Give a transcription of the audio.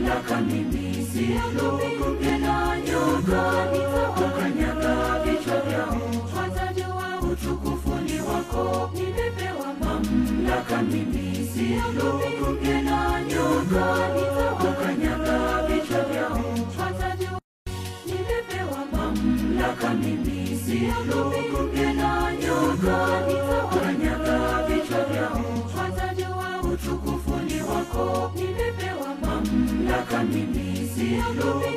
Mamlaka mimi siogopi tena nyoka, nitawakanyaga vichwa vyao, watajua utukufu ni wako. Nimepewa mamlaka mimi siogopi tena nyoka, nitawakanyaga vichwa vyao, watajua. Nimepewa mamlaka mimi siogopi tena nyoka, nitawakanyaga vichwa vyao, watajua utukufu ni wako. Nimepewa mamlaka mimi siogopi.